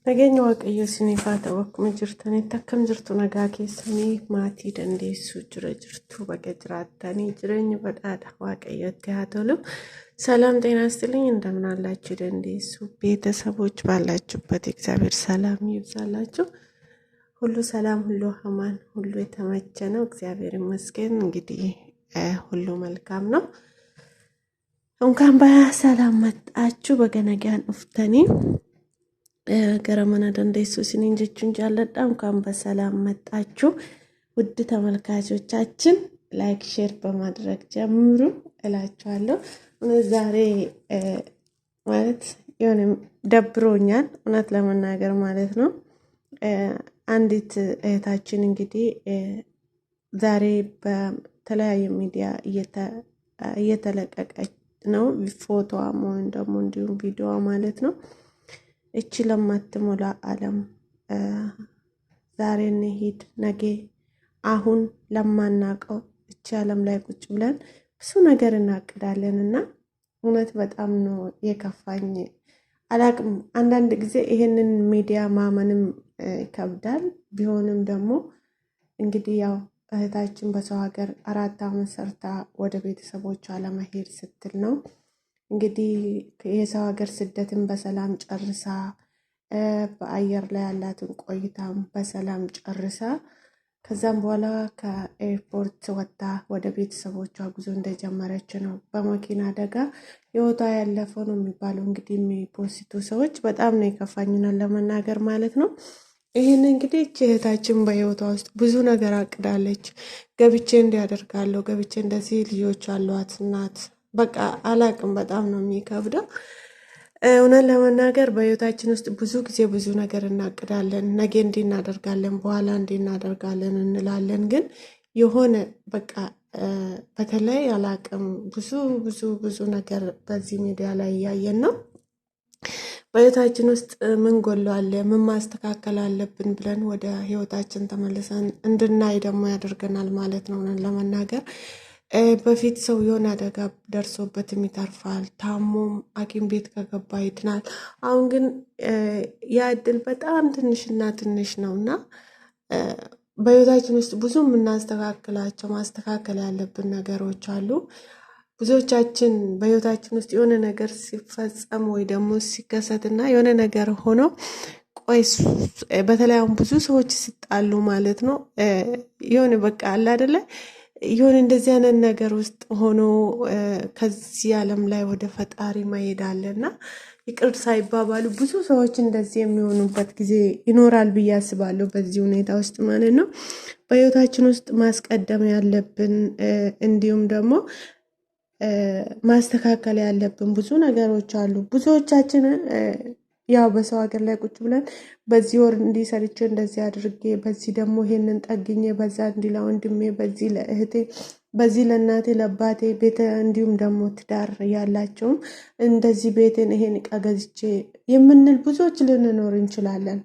Nageenya Waaqayyoo isiniif haa ta'u. Akkuma jirtanitti akkam jirtu? Nagaa keessanii maatii dandeessuu jira jirtu? Baga jiraattanii jireenya badhaadha Waaqayyotti haa tolu. ሰላም ጤና ይስጥልኝ። እንደምን አላችሁ ደንዴሱ ቤተሰቦች? ባላችሁበት እግዚአብሔር ሰላም ይብዛላችሁ። ሁሉ ሰላም፣ ሁሉ አማን፣ ሁሉ የተመቸ ነው። እግዚአብሔር ይመስገን። እንግዲህ ሁሉ መልካም ነው። እንኳን በሰላም መጣችሁ። Baga nagaan dhuftanii gara mana dandeessuu isiniin jechuun jaalladha. እንኳን በሰላም መጣችሁ ውድ ተመልካቾቻችን፣ like share በማድረግ ጀምሩ እላችኋለሁ። እውነት ዛሬ ማለት የሆነ ደብሮኛል፣ እውነት ለመናገር ማለት ነው። አንዲት እህታችን እንግዲህ ዛሬ በተለያዩ ሚዲያ እየተለቀቀች ነው ፎቶዋ ወይም ደግሞ እንዲሁም ቪዲዮዋ ማለት ነው። እቺ ለማትሞላ ዓለም ዛሬ እንሂድ ነገ አሁን ለማናቀው እቺ ዓለም ላይ ቁጭ ብለን ብዙ ነገር እናቅዳለን እና እውነት በጣም ነው የከፋኝ። አላቅም፣ አንዳንድ ጊዜ ይሄንን ሚዲያ ማመንም ይከብዳል። ቢሆንም ደግሞ እንግዲህ ያው እህታችን በሰው ሀገር 4 ዓመት ሰርታ ወደ ቤተሰቦቿ ለመሄድ ስትል ነው እንግዲህ የሰው ሀገር ስደትን በሰላም ጨርሳ፣ በአየር ላይ ያላትን ቆይታም በሰላም ጨርሳ፣ ከዛም በኋላ ከኤርፖርት ወጥታ ወደ ቤተሰቦቿ ጉዞ እንደጀመረች ነው በመኪና አደጋ ህይወቷ ያለፈው ነው የሚባለው። እንግዲህ የሚፖስቱ ሰዎች በጣም ነው የከፋኝናል ለመናገር ማለት ነው። ይህን እንግዲህ እቺ እህታችን በህይወቷ ውስጥ ብዙ ነገር አቅዳለች። ገብቼ እንዲያደርጋለሁ ገብቼ እንደዚህ ልጆች አሏት እናት በቃ አላቅም። በጣም ነው የሚከብደው። እውነት ለመናገር በህይወታችን ውስጥ ብዙ ጊዜ ብዙ ነገር እናቅዳለን። ነገ እንዲህ እናደርጋለን፣ በኋላ እንዲህ እናደርጋለን እንላለን። ግን የሆነ በቃ በተለይ አላቅም፣ ብዙ ብዙ ብዙ ነገር በዚህ ሚዲያ ላይ እያየን ነው። በህይወታችን ውስጥ ምን ጎሏል፣ ምን ማስተካከል አለብን ብለን ወደ ህይወታችን ተመልሰን እንድናይ ደግሞ ያደርገናል ማለት ነው። እውነት ለመናገር በፊት ሰው የሆነ አደጋ ደርሶበትም ይተርፋል፣ ታሞም ሐኪም ቤት ከገባ ይድናል። አሁን ግን ያ እድል በጣም ትንሽና ትንሽ ነው እና በህይወታችን ውስጥ ብዙ የምናስተካክላቸው ማስተካከል ያለብን ነገሮች አሉ። ብዙዎቻችን በህይወታችን ውስጥ የሆነ ነገር ሲፈጸም ወይ ደግሞ ሲከሰትና የሆነ ነገር ሆኖ ቆይ በተለይ አሁን ብዙ ሰዎች ሲጣሉ ማለት ነው የሆነ በቃ አለ አይደለ የሆነ እንደዚህ አይነት ነገር ውስጥ ሆኖ ከዚህ ዓለም ላይ ወደ ፈጣሪ መሄድ አለና ይቅር ሳይባባሉ ብዙ ሰዎች እንደዚህ የሚሆኑበት ጊዜ ይኖራል ብዬ አስባለሁ። በዚህ ሁኔታ ውስጥ ማለት ነው። በህይወታችን ውስጥ ማስቀደም ያለብን እንዲሁም ደግሞ ማስተካከል ያለብን ብዙ ነገሮች አሉ። ብዙዎቻችን ያው በሰው ሀገር ላይ ቁጭ ብለን በዚህ ወር እንዲህ ሰርቼ እንደዚህ አድርጌ፣ በዚህ ደግሞ ይሄንን ጠግኜ፣ በዛ እንዲህ ለወንድሜ፣ በዚህ ለእህቴ፣ በዚህ ለእናቴ ለአባቴ ቤተ እንዲሁም ደግሞ ትዳር ያላቸውም እንደዚህ ቤቴን ይሄን እቃ ገዝቼ የምንል ብዙዎች ልንኖር እንችላለን።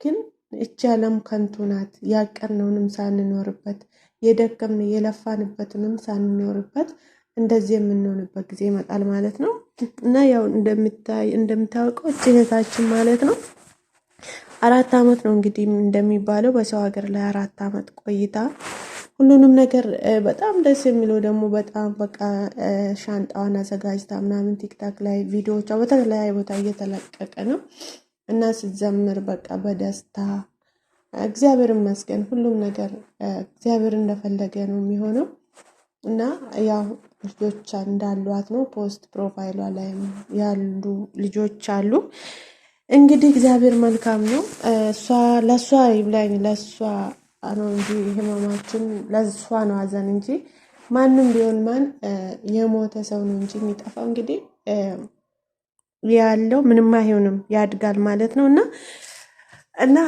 ግን እቺ ዓለም ከንቱ ናት። ያቀድነውንም ሳንኖርበት፣ የደከምን የለፋንበትንም ሳንኖርበት እንደዚህ የምንሆንበት ጊዜ ይመጣል ማለት ነው። እና ያው እንደምታይ እንደምታውቀው እቺ እህታችን ማለት ነው 4 ዓመት ነው እንግዲህ እንደሚባለው በሰው ሀገር ላይ 4 ዓመት ቆይታ ሁሉንም ነገር በጣም ደስ የሚለው ደግሞ በጣም በቃ ሻንጣዋን አዘጋጅታ ምናምን ቲክታክ ላይ ቪዲዮቿ በተለያየ ቦታ እየተለቀቀ ነው እና ስትዘምር በቃ በደስታ እግዚአብሔር ይመስገን ሁሉም ነገር እግዚአብሔር እንደፈለገ ነው የሚሆነው። እና ያው ልጆች እንዳሏት ነው post profile ሏ ላይም ያሉ ልጆች አሉ። እንግዲህ እግዚአብሔር መልካም ነው። እሷ ለእሷ ይብላኝ ለእሷ ነው እንጂ ህመማችን ለእሷ ነው ሀዘን እንጂ ማንም ቢሆን ማን የሞተ ሰው ነው እንጂ የሚጠፋው እንግዲህ ያለው ምንም አይሆንም ያድጋል ማለት ነው። እና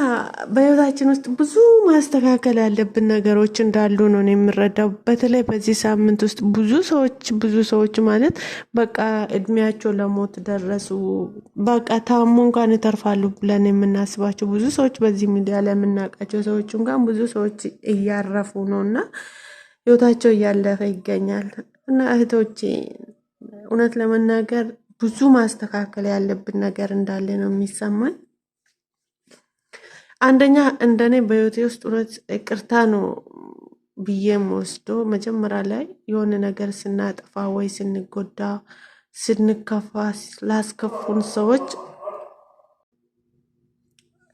በህይወታችን ውስጥ ብዙ ማስተካከል ያለብን ነገሮች እንዳሉ ነው የምረዳው። በተለይ በዚህ ሳምንት ውስጥ ብዙ ሰዎች ብዙ ሰዎች ማለት በቃ እድሜያቸው ለሞት ደረሱ፣ በቃ ታሞ እንኳን ይተርፋሉ ብለን የምናስባቸው ብዙ ሰዎች፣ በዚህ ሚዲያ ላይ የምናውቃቸው ሰዎች እንኳን ብዙ ሰዎች እያረፉ ነው እና ህይወታቸው እያለፈ ይገኛል። እና እህቶቼ እውነት ለመናገር ብዙ ማስተካከል ያለብን ነገር እንዳለ ነው የሚሰማኝ። አንደኛ እንደኔ በህይወቴ ውስጥ እውነት ይቅርታ ነው ብዬ የምወስደው መጀመሪያ ላይ የሆነ ነገር ስናጠፋ ወይ ስንጎዳ ስንከፋ ላስከፉን ሰዎች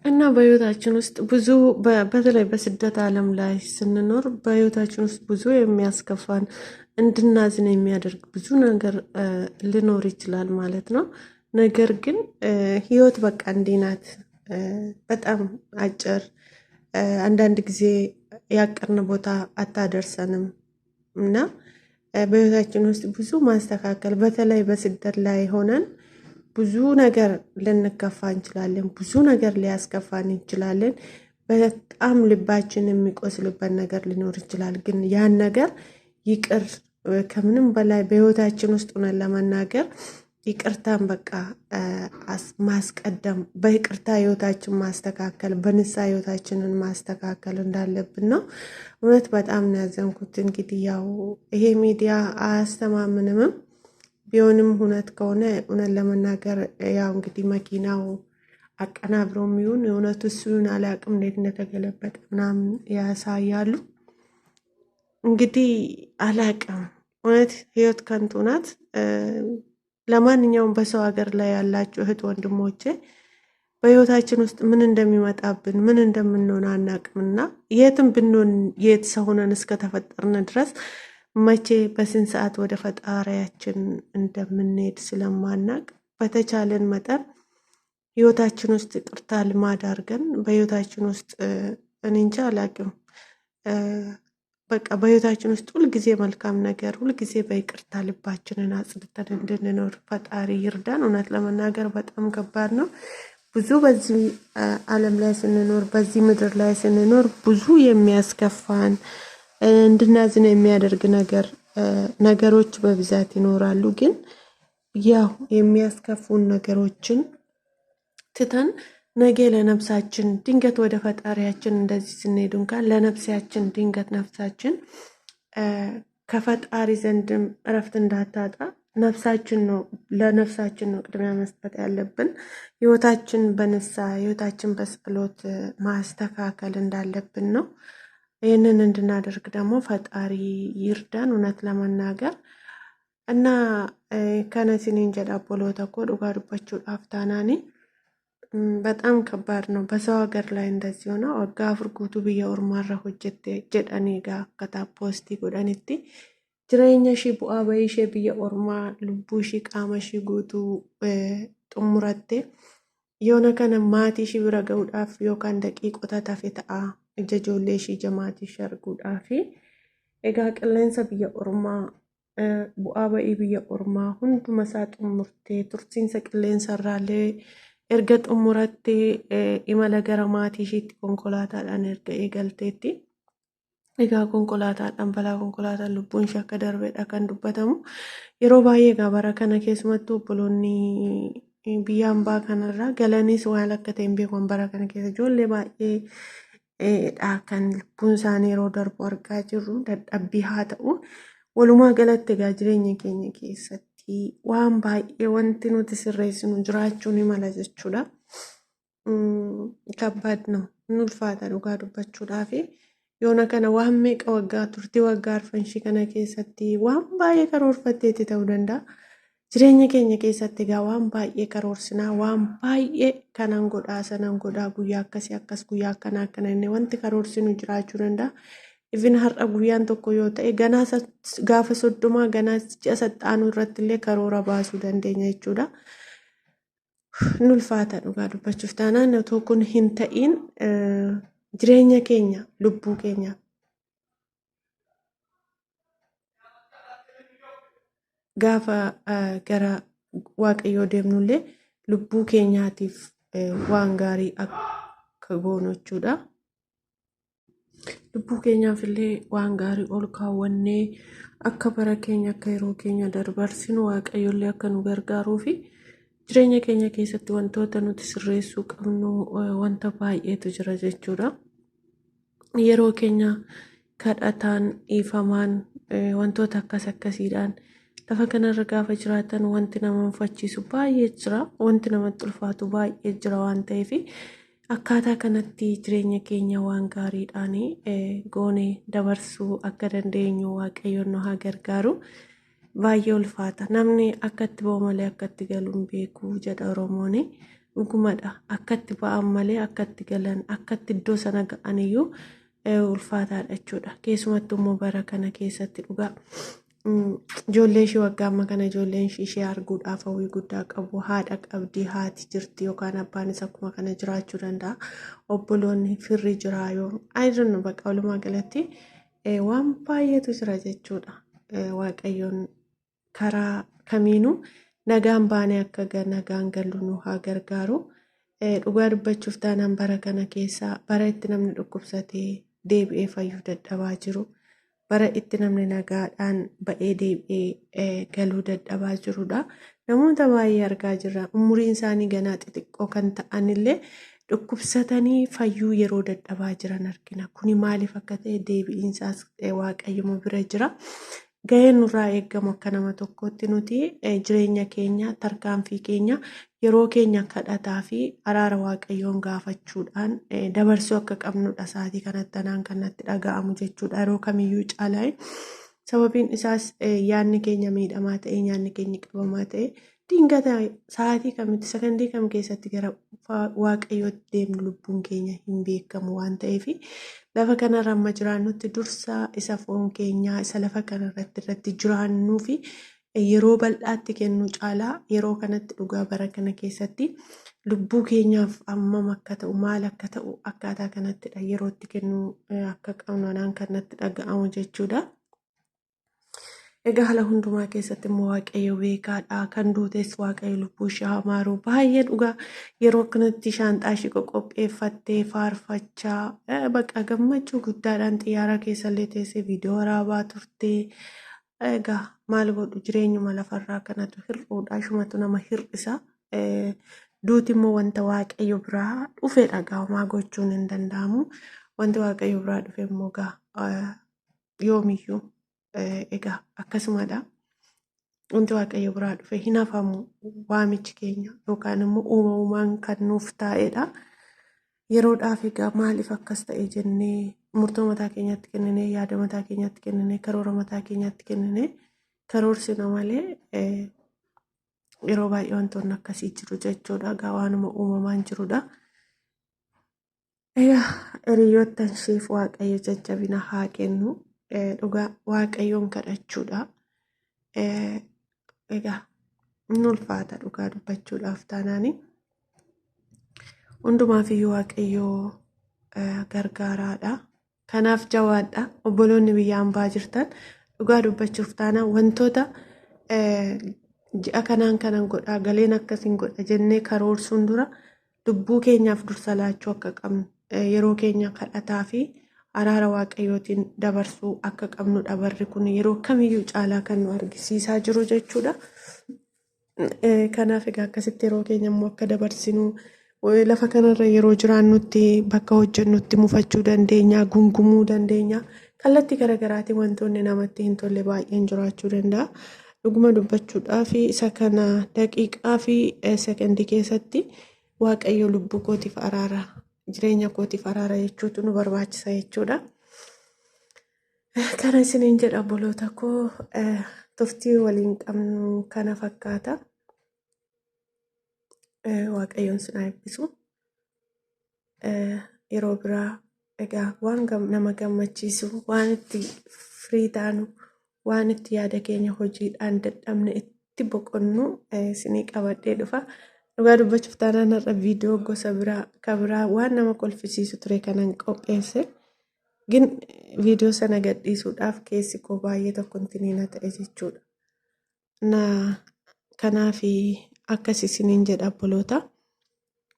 እና በህይወታችን ውስጥ ብዙ በተለይ በስደት ዓለም ላይ ስንኖር በህይወታችን ውስጥ ብዙ የሚያስከፋን እንድናዝን የሚያደርግ ብዙ ነገር ሊኖር ይችላል ማለት ነው። ነገር ግን ህይወት በቃ እንዲህ ናት። በጣም አጭር፣ አንዳንድ ጊዜ ያቀርን ቦታ አታደርሰንም እና በህይወታችን ውስጥ ብዙ ማስተካከል በተለይ በስደት ላይ ሆነን ብዙ ነገር ልንከፋ እንችላለን። ብዙ ነገር ሊያስከፋን እንችላለን። በጣም ልባችን የሚቆስልበት ነገር ሊኖር ይችላል። ግን ያን ነገር ይቅር ከምንም በላይ በህይወታችን ውስጥ ሆነን ለመናገር ይቅርታን በቃ ማስቀደም፣ በይቅርታ ህይወታችን ማስተካከል፣ በንስሐ ህይወታችንን ማስተካከል እንዳለብን ነው። እውነት በጣም ነው ያዘንኩት። እንግዲህ ያው ይሄ ሚዲያ አያስተማምንምም ቢሆንም እውነት ከሆነ እውነት ለመናገር ያው እንግዲህ መኪናው አቀናብሮ የሚሆን እውነቱ እሱን አላቅም፣ እንዴት እንደተገለበጠ ምናምን ያሳያሉ። እንግዲህ አላቅም፣ እውነት ህይወት ከንቱ ናት። ለማንኛውም በሰው ሀገር ላይ ያላችሁ እህት ወንድሞቼ በህይወታችን ውስጥ ምን እንደሚመጣብን ምን እንደምንሆን አናቅምና የትም ብንሆን የት ሰው ሆነን እስከተፈጠርን ድረስ መቼ በስንት ሰዓት ወደ ፈጣሪያችን እንደምንሄድ ስለማናቅ በተቻለን መጠን ህይወታችን ውስጥ ይቅርታ ልማድ አድርገን በህይወታችን ውስጥ እኔ እንጃ አላቅም፣ በቃ በህይወታችን ውስጥ ሁልጊዜ መልካም ነገር ሁልጊዜ በይቅርታ ልባችንን አጽድተን እንድንኖር ፈጣሪ ይርዳን። እውነት ለመናገር በጣም ከባድ ነው። ብዙ በዚህ ዓለም ላይ ስንኖር በዚህ ምድር ላይ ስንኖር ብዙ የሚያስከፋን እንድናዝን የሚያደርግ ነገር ነገሮች በብዛት ይኖራሉ። ግን ያው የሚያስከፉን ነገሮችን ትተን ነገ ለነፍሳችን ድንገት ወደ ፈጣሪያችን እንደዚህ ስንሄድ እንኳን ለነፍሳችን ድንገት ነፍሳችን ከፈጣሪ ዘንድም እረፍት እንዳታጣ ነፍሳችን ነው ለነፍሳችን ነው ቅድሚያ መስጠት ያለብን። ህይወታችን በንስሐ ህይወታችን በጸሎት ማስተካከል እንዳለብን ነው። ይህንን እንድናደርግ ደግሞ ፈጣሪ ይርዳን። እውነት ለመናገር እና kana isiniin jedha obboloota koo dhugaa dubbachuudhaaf taanaani በጣም ከባድ ነው። በሰው ሀገር ላይ እንደዚህ ሆነ waggaa afur guutuu biyya ormaarra hojjette jedhanii egaa akkataa poostii godhanitti jireenya ishii bu'aa bahii ishee biyya ormaa lubbuu ishii qaama ishii guutuu xumuratte yoona kana maatii ishii bira ga'uudhaaf yookaan daqiiqota tafe ta'a ija ijoollee ishii ija maatii ishee arguudhaafi egaa qilleensa biyya ormaa bu'aa bahii biyya ormaa hunduma isaa xumurtee tursiinsa qilleensa irraallee erga xumurattee imala gara maatii ishiitti konkolaataadhaan erga eegalteetti. Egaa konkolaataadhaan balaa konkolaataan lubbuun ishee akka darbedha kan dubbatamu. Yeroo baay'ee egaa bara kana keessumattuu obboloonni biyya hambaa kanarraa galaniis waan akka ta'e hin beeku bara kana keessa ijoollee baay'ee dha kan lubbuun isaanii yeroo darbu argaa jirru dadhabbii haa ta'u. Walumaa galatti egaa jireenya keenya keessatti waan baay'ee wanti nuti sirreessinu jiraachuu ni mala jechuudha. ከባድ ነው ni ulfaata dhugaa dubbachuudhaafi yoona kana waan meeqa waggaa turtii waggaa arfanshii kana keessatti waan baay'ee karoorfatteetti ta'uu danda'a. Jireenya keenya keessatti egaa waan baay'ee karoorsinaa waan baay'ee kanan godhaa sanan godhaa guyyaa akkasii akkas guyyaa akkana akkana inni wanti karoorsinu jiraachuu danda'a. Even har'a guyyaan tokko yoo ta'e ganaa gaafa 30 ganaa ji'a saxaanuu irratti illee karoora baasuu dandeenya jechuudha. Ni ulfaata dhugaa dubbachuuf taanaan otoo kun hin ta'iin jireenya keenya lubbuu keenya gaafa gara waaqayyoo deemnullee lubbuu keenyaatiif waan gaarii akka goonu jechuudha. Lubbuu keenyaaf illee waan gaarii ol kaawwannee akka bara keenya akka yeroo keenya dabarsinu waaqayyoollee akka nu gargaaruu fi jireenya keenya keessatti wantoota nuti sirreessuu qabnu wanta baay'eetu jira jechuudha. Yeroo keenya kadhataan dhiifamaan wantoota akkas akkasiidhaan lafa kanarra gaafa jiraatan wanti nama mufachiisu baay'ee jira. Wanti namatti ulfaatu baay'ee jira waan ta'eef Akkaataa kanatti jireenya keenya waan gaariidhaan goonee dabarsuu akka dandeenyu Waaqayyoon nu haa gargaaru. Baay'ee ulfaata. Namni akkatti ba'u malee akkatti galu hin beeku jedha Oromoon. Dhugumadha. Akkatti ba'an malee akkatti galan, akkatti iddoo sana ga'an iyyuu ulfaataadha jechuudha. Keessumattuu immoo bara kana keessatti dhugaa. Ijoollee ishee waggaa amma kana ijoolleen ishee arguudhaaf hawwii guddaa qabu. Haadha qabdi, haati jirti yookaan abbaanis akkuma kana jiraachuu danda'a. Obboloonni firri jiraa yoo I don't know, bakka walumaa galatti waan baay'eetu jira jechuudha. Waaqayyoon karaa kamiinuu nagaan baanee akka nagaan gallu nu haa gargaaru. Dhugaa dubbachuuf taanaan bara kana keessa bara itti namni dhukkubsatee deebi'ee fayyuu dadhabaa jiru. Bara itti namni nagaadhaan ba'ee deebi'ee galuu dadhabaa jirudha. Namoota baay'ee argaa jirra. Umuriin isaanii ganaa xixiqqoo kan ta'anillee dhukkubsatanii fayyuu yeroo dadhabaa jiran argina. Kuni maaliif akka ta'e deebi'iinsaas Waaqayyuma bira jira. Gaheen nurraa eegamu akka nama tokkootti nuti jireenya keenya, tarkaanfii keenya, yeroo keenya kadhataa fi araara Waaqayyoon gaafachuudhaan dabarsuu akka qabnudha sa'aatii kanatti anaan kan natti dhaga'amu jechuudha yeroo kamiyyuu caalaa. Sababiin isaas yaadni keenya miidhamaa ta'e, nyaanni keenya qabamaa ta'e, dingata sa'aatii kamitti sakandii kam keessatti gara Waaqayyootti deemnu lubbuun keenya hin beekamu waan ta'eef, lafa kanarra amma jiraannutti dursa isa foon keenyaa isa lafa kanarratti irratti jiraannuu fi yeroo bal'aatti kennu caalaa yeroo kanatti dhugaa bara kana keessatti lubbuu keenyaaf hammam akka ta'u, maal akka ta'u akkaataa kanattidha yerootti kennuu akka qabnu anaan kanatti dhaga'amu jechuudha. Egaa haala hundumaa keessatti immoo Waaqayyo beekaadha. Kan duutes Waaqayyo lubbuu ishee haa maaru. Baay'ee dhugaa yeroo kanatti shaanxaa ishee qoqopheeffattee faarfachaa bakka gammachuu guddaadhaan xiyyaara keessallee teessee viidiyoo waraabaa turte. Egaa maal godhu, jireenyuma lafarraa kanatu hir'uudha. Ishumatu nama hir'isa. Duuti immoo wanta Waaqayyo biraa dhufedha. Homaa gochuun hin danda'amu. Wanti Waaqayyo biraa dhufe immoo gaa yoomiyyuu egaa akkasumadha. Wanti Waaqayyo biraa dhufe hin hafamu, waamichi keenya yookaan immoo uumamumaan kan nuuf taa'edha. Yeroodhaaf egaa maaliif akkas ta'e jennee murtoo mataa keenyaatti kenninee, yaada mataa keenyaatti kenninee, karoora mataa keenyaatti kenninee karoorsina malee yeroo baay'ee wantoonni akkasii jiru jechuudha. Egaa waanuma uumamaan jirudha. Egaa hiriyoottan isheef Waaqayyo jajjabina haa kennu. Dhugaa Waaqayyoon kadhachuudha. Egaa inni ulfaata dhugaa dubbachuudhaaf taanaani. Hundumaaf iyyuu Waaqayyo gargaaraadha. Kanaaf jabaadha. Obboloonni biyya hambaa jirtan, dhugaa dubbachuuf taanaan wantoota ji'a kanaan kanan godhaa, galeen akkasiin godha jennee karoorsuun dura lubbuu keenyaaf dursa laachuu akka qabnu, yeroo keenya kadhataa fi araara Waaqayyootiin dabarsuu akka qabnudha barri kun yeroo kamiyyuu caalaa kan nu argisiisaa jiru jechuudha. Kanaaf egaa akkasitti yeroo keenya immoo akka dabarsinu, lafa kanarra yeroo jiraannutti bakka hojjennutti mufachuu dandeenya, gungumuu dandeenya. Kallattii garaagaraatiin wantoonni namatti hin tolle baay'een jiraachuu danda'a. Dhuguma dubbachuudhaaf isa kana daqiiqaa fi sekondii keessatti Waaqayyo lubbuu kootiif araara, jireenya kootiif araara jechuutu nu barbaachisa jechuudha. Kana isiniin jedha obboloota koo, turtii waliin qabnu kana fakkaata. Waaqayyoon sin haa eebbisu. Yeroo biraa egaa waan nama gammachiisu, waan itti firii taanu, waan itti yaada keenya hojiidhaan dadhabne itti boqonnu isinii qabadhee dhufa. Dhugaa dubbachuuf taanaan har'a viidiyoo gosa biraa ka biraa waan nama kolfisiisu ture kanan qopheesse. Gin viidiyoo sana gadhiisuudhaaf keessi koo baay'ee tokko intiniina ta'e jechuudha. Na kanaaf akkas isiniin jedha obboloota.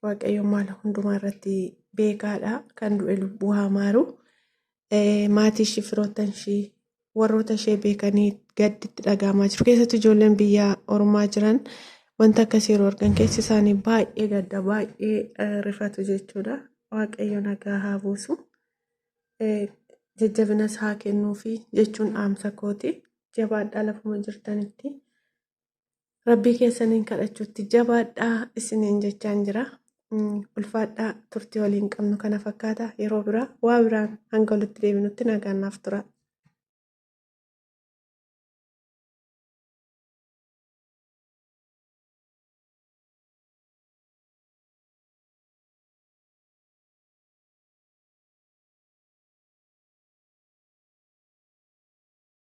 Waaqayyo maal hundumaa irratti beekaadha. Kan du'e lubbuu haa maaru. Maatii ishii, firoottan ishii, warroota ishee beekanii gadditti dhaga'amaa jiru. Keessattuu ijoolleen biyya ormaa jiran wanta akkasii yeroo argan keessi isaanii baay'ee gadda, baay'ee rifatu jechuudha. Waaqayyo nagaa haa buusu. Jajjabinas haa kennuufi jechuun dhaamsa kooti. Jabaadhaa, lafuma jirtanitti. Rabbii keessaniin kadhachuutti jabaadhaa isiniin jechaan jira. Ulfaadhaa, turtii waliin qabnu kana fakkaata. Yeroo biraa waa biraan hanga walitti deebinutti nagaan naaf tura.